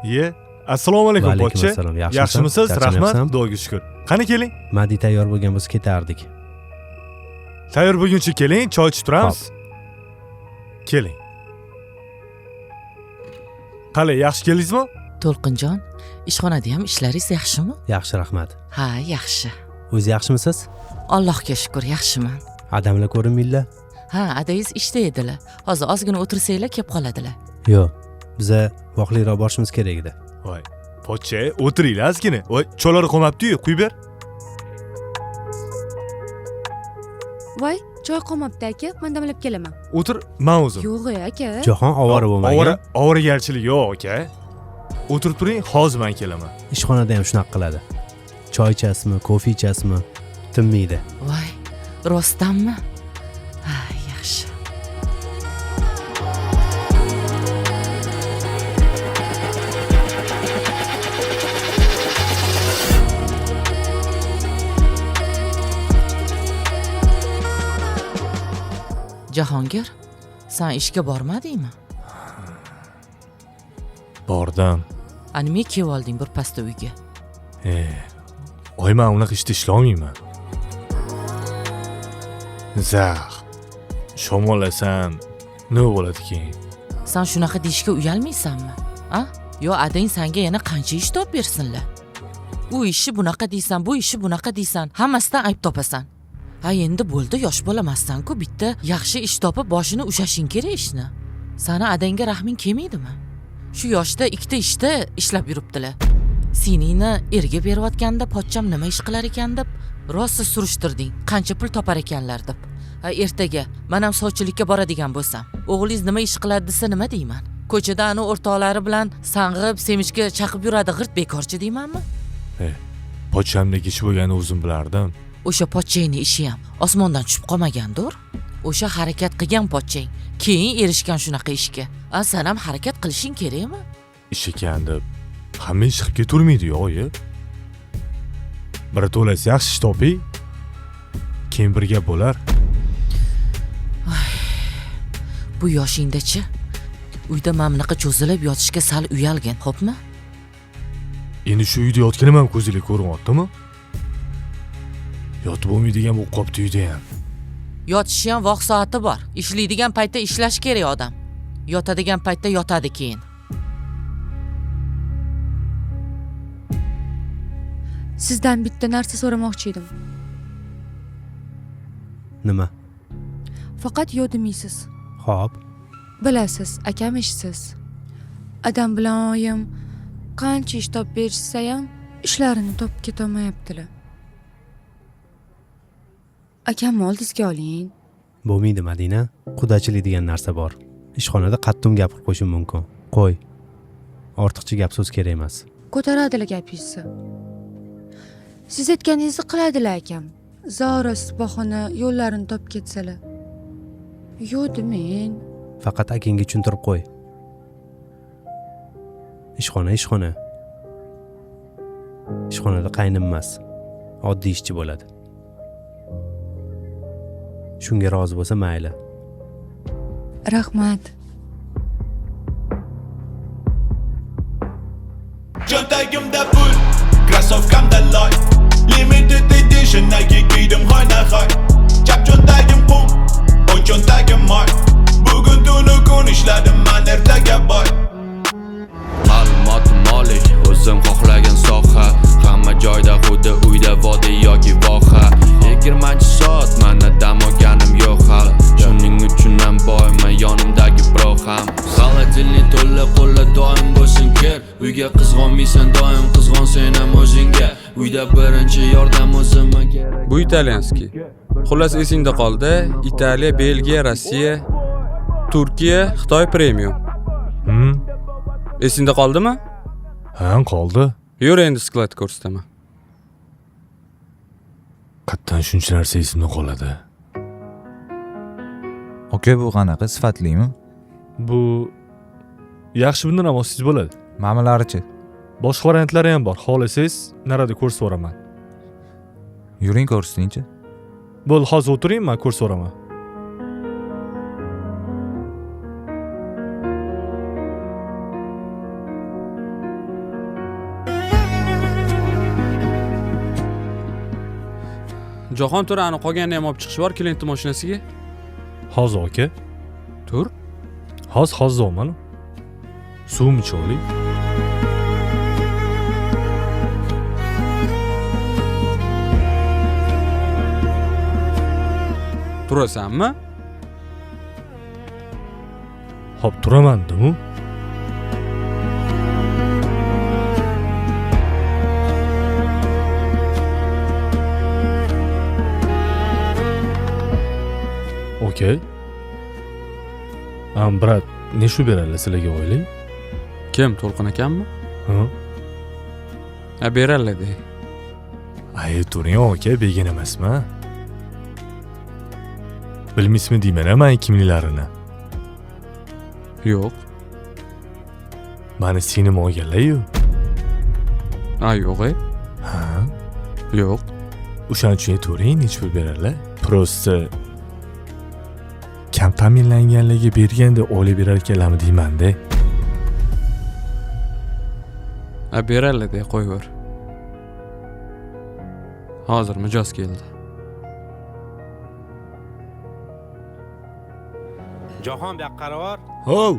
Ye, assalomu alaykum Vaalaykum pochcha. assalom. Yaxshimisan? Yaxshimisiz? Rahmat, Charchamayapsan? Xudoga shukur. Qani keling. Madi tayyor bo'lgan bo'lsa ketardik. Tayyor bo'lguncha keling, choy ichib turamiz. Keling. Qalay, yaxshi keldingizmi? To'lqinjon, ishxonada ham ishlaringiz yaxshimi? Yaxshi, rahmat. Ha, yaxshi. O'zi yaxshimisiz? Allohga shukur, yaxshiman. Adamlar ko'rinmaydilar. Ha, adangiz ishda edilar. Hozir ozgina o'tirsanglar kelib qoladilar. Yo'q, biza vaqtliroq borishimiz kerak edi. Voy, pochcha, o'tiringlar ozgina. Voy, choylari qolmabdi-yu, quyib ber. Voy, choy qolmabdi aka, man damlab kelaman. O'tir, man o'zim. Yo'q aka. Jahon ovora bo'lmagan. Ovora, ovoragarchilik yo'q aka. O'tirib turing, hozir man kelaman. Ishxonada ham shunaqa qiladi. Choy ichasizmi, kofe ichasizmi, tinmaydi. Voy, rostdanmi? Ha, yaxshi. Jahongir, san ishga bormadingmi? Bordim. A nimaga kelib olding bir pasda uyga? Oy, man unaqa ishda ishlolmayman. Zax. Shamollasam nima bo'ladi keyin? San shunaqa deyishga uyalmaysanmi? A? Yo adang sanga yana qancha ish topib bersinlar? U ishi bunaqa deysan, bu ishi bunaqa deysan, hammasidan ayb topasan. Ha, endi bo'ldi, yosh bola emassan-ku, bitta yaxshi ish topib boshini ushlashing kerak ishni. Sani adangga rahming kelmaydimi? Shu yoshda ikkita ishda ishlab yuribdilar. Seningni erga berayotganda pochcham nima ish qilar ekan deb rosa surishtirding, qancha pul topar ekanlar deb. Ha, ertaga men ham sovchilikka boradigan bo'lsam, o'g'lingiz nima ish qiladi desa nima deyman? Ko'chada ani o'rtoqlari bilan sang'ib, semichka chaqib yuradi, g'irt bekorchi deymanmi? Pochchamdagi ish bo'lganini o'zim bilardim. O'sha pochchangning ishi ham osmondan tushib qolmagandir. O'sha harakat qilgan pochchang keyin erishgan shunaqa ishga. A, sen ham harakat qilishing kerakmi? Ish ekan deb hamma ish qilib ketavermaydi-yu, oyi. Bir to'lasi yaxshi ish toping, keyin bir gap bo'lar. Ay, bu yoshingdachi uyda mana bunaqa cho'zilib yotishga sal uyalgin, xo'pmi? Endi shu uyda yotganim ham ko'zingga ko'rinyaptimi? Yotib bo'lmaydigan bo'lib qolibdi uyda ham. Yotishi ham vaqt soati bor. Ishlaydigan paytda ishlash kerak odam. Yotadigan paytda yotadi keyin. Sizdan bitta narsa so'ramoqchi edim. Nima? Faqat yo'q demaysiz. Xo'p. Bilasiz, akam ishsiz. Adam bilan oyim qancha ish topib berishsa ham ishlarini topib ketolmayaptilar. Akamni oldingizga oling. Bo'lmaydi, Madina. Qudachilik degan narsa bor. Ishxonada qattiq gapirib qo'yishim mumkin. Qo'y. Ortiqcha gap so'z kerak emas. Ko'taradilar gapingizni. Siz aytganingizni qiladilar akam. Zora siz bahona yo'llarini topib ketsalar. Yo'q demang. Faqat akangga tushuntirib qo'y. Ishxona ishxona. Ishxonada qaynim emas, oddiy ishchi bo'ladi. Shunga rozi bo'lsa mayli. Rahmat. Cho'ntagimda pul, krossovkamda loy. Limited edition Nike kiydim hoynahoy. Chap cho'ntagim qum, o'ng cho'ntagim moy. Bugun tunu kun ishladim man, ertaga boy. Ma'lumotim oliy, o'zim xohlagan soha. Hamma joyda xuddi uyda vodiy yoki voha. 20 soat mana dam olganim yo'q hali. Shuning uchun ham boyman, yonimdagi bro ham. Холодильник to'la, qo'li doim bo'lsin kir. Uyga qizg'onmaysan doim, qizg'on sen ham o'zingga. Uyda birinchi yordam o'zimga kerak. Bu italyanskiy. Xullas esingda qoldi. Italiya, Belgiya, Rossiya, Turkiya, Xitoy premium. Esingda qoldimi? Ha, qoldi. Yur endi sklad ko'rsataman. Qattan shuncha narsa esimda qoladi. Aka, bu qanaqa, sifatlimi? Bu yaxshi, bundan ham olsangiz bo'ladi. Ma'malarichi? Boshqa variantlari ham bor. Xohlasangiz, narada ko'rsatib yuboraman. Yuring ko'rsatingchi. Bo'ldi, hozir o'tiring, men ko'rsatib yuboraman. Jahon tur, ani qolganini ham olib chiqish bor klientning mashinasiga. Hozir aka. Tur. Hozir olman. Suvim icha oling. Turasanmi? Hop, turaman dedim. Okey. Brat, ne shu beradilar sizlarga oylik? Kim, To'lqin akammi? Ha. Ha, beradilar de. Ay, turing aka, begona emasman. Bilmaysizmi deyman, men kimliklarini. Yo'q. Mani singlim olganlar-yu. Ha, yo'q. Ha? Yo'q. O'shaning uchun turing, necha pul beradilar? Prosta kam ta'minlanganlarga berganda oylik berar ekanlarmi deyman-da. Ha, beradilar de, qo'yaver. Hozir mijoz keldi. Jahon bu yoqqa qarab. Hov.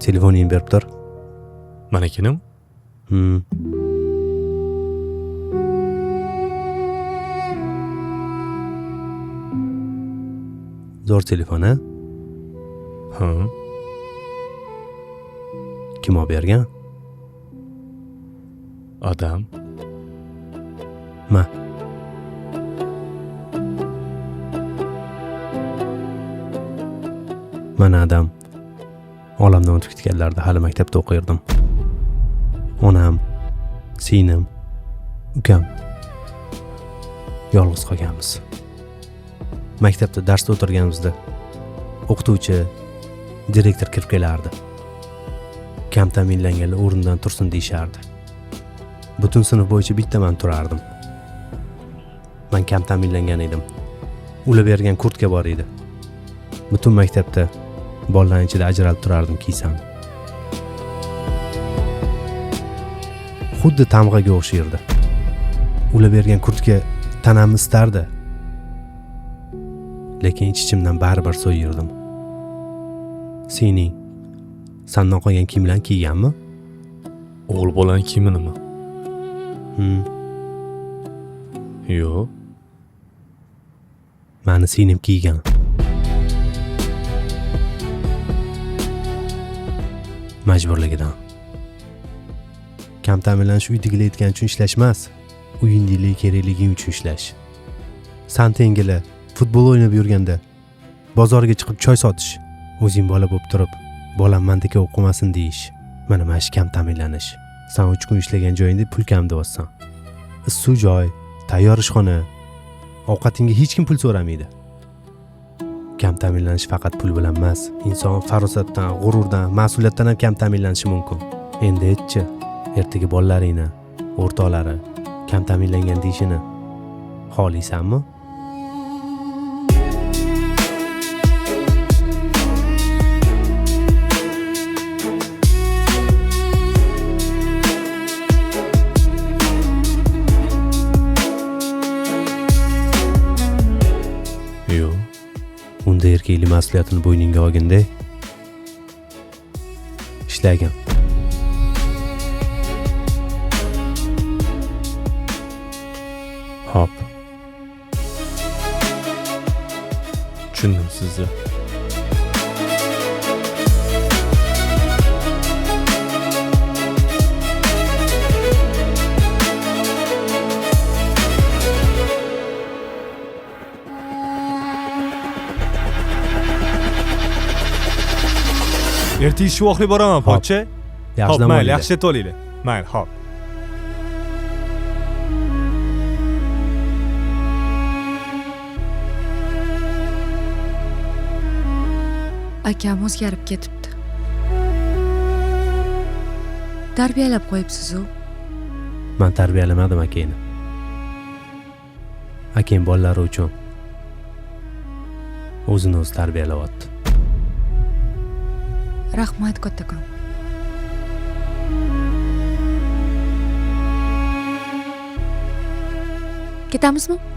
Telefoningni berib tur. Manikinim? Zo'r telefon, a? Ha. Kim olib bergan? Adam. Ma. Mana adam. Olamdan o'tib ketganlarida hali maktabda o'qirdim. Onam, singlim, ukam yolg'iz qolganmiz. Maktabda darsda o'tirganimizda o'qituvchi, direktor kirib kelardi. Kam ta'minlanganlar o'rnidan tursin deyishardi. Butun sinf bo'yicha bitta men turardim. Men kam ta'minlangan edim. Ular bergan kurtka bor edi. Butun maktabda bolalarning ichida ajralib turardim kiysam. Xuddi tamg'aga o'xshardi. Ular bergan kurtka tanamni istardi. Lekin ich-ichimdan baribir so'yirdim. Sening sandan qolgan kiyimlarni kiyganmi? O'g'il bolaning kiyiminimi? Yo'q. Mani singlim kiygan. Majburligidan. Kam ta'minlanish uydagilar aytgani uchun ishlash emas, uyingdagilar kerakliging uchun ishlash. San tengili futbol o'ynab yurganda bozorga chiqib choy sotish, o'zing bola bo'lib turib, bolam mandaka o'qimasin deyish. Mana shu kam ta'minlanish. San 3 kun ishlagan joyingda pul kam deyapsan. Issiq joy, tayyor ishxona, ovqatingga hech kim pul so'ramaydi. Kam ta'minlanish faqat pul bilan emas, inson farosatdan, g'ururdan, mas'uliyatdan ham kam ta'minlanishi mumkin. Endi aytchi, ertaga bolalaringni, o'rtoqlari kam ta'minlangan deyishini xohlaysanmi? Yo'q. Unda erkaklik mas'uliyatini bo'yningga olganda ishlagin. Hop. Tushundim sizni. Erta ish vaqtli boraman, pochcha. Yaxshi dam mayli, olinglar. yaxshi yetib olinglar. Mayli, hop. Akam o'zgarib ketibdi. Tarbiyalab qo'yibsiz-u. Men tarbiyalamadim akangni. Akang bolalari uchun o'zini o'zi tarbiyalayapti. Rahmat kattakon. Ketamizmi?